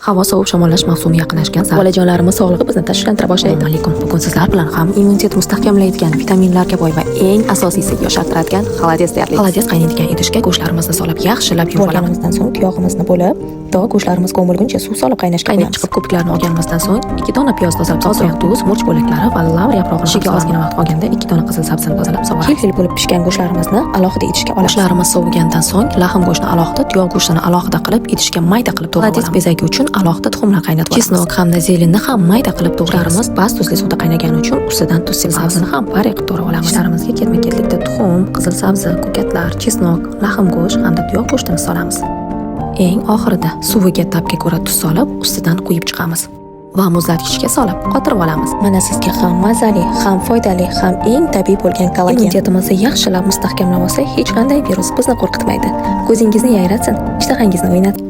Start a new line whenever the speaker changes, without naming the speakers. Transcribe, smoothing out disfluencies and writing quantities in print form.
Havo sovib, shamollash mavsumi yaqinlashgan sari bolajonlarimiz sog'lig'i bizni tashvishlantira boshlaydi. Assalomu alaykum. Bugun sizlar bilan ham immunitet mustahkamlaydigan, vitaminlarga boy va eng asosiysi, yoshartiradigan холодец tayyorlaymiz. Холодец qaynaydigan idishga go'shtlarimizni solib, yaxshilab yuvib olamiz.
Olganimizdan so'ng tuyog'imizni bo'lib, to go'shtlarimiz ko'milguncha suv solib qaynashga
Qaynab
qo'yamiz.
chiqib, ko'piklarni olganimizdan so'ng ikki dona piyoz tozalab, ozroq tuz, murch bo'laklari va lavr yaprog'ini ishiga ozgina vaqt qolganda ikki dona qizil sabzini tozalab solamiz.
Hil-hil bo'lib pishgan go'shtlarimizni alohida idishga olamiz.
Go'shtlarimiz sovigandan so'ng lahm go'shtini alohida, tuyoq go'shtini alohida qilib, idishga mayda qilib to'g'rab olamiz. Bezagi uchun alohida tuxumlar qaynatib olamiz. Чеснок hamda зелень ni ham mayda qilib to'g'raymiz. Bas tuzli suvda qaynagani uchun ustidan tuz sepamiz. Sabzini ham pare qilib to'g'rab olamiz. Idishlarimizga ketma-ketlikda tuxum, qizil sabzi, ko'katlar, чеснок, lahm go'sht hamda tuyoq go'shtini solamiz. Eng oxirida suviga ta'bga ko'ra tuz solib, ustidan quyib chiqamiz va muzlatgichga solib qotirib olamiz.
Mana sizga ham mazali, ham foydali, ham eng tabiiy bo'lgan kollagen.
Immunitetimizni yaxshilab mustahkamlab olsak, hech qanday virus bizni qo'rqitmaydi. Ko'zingizni yayratsin, ishtahangizni o'ynatsin.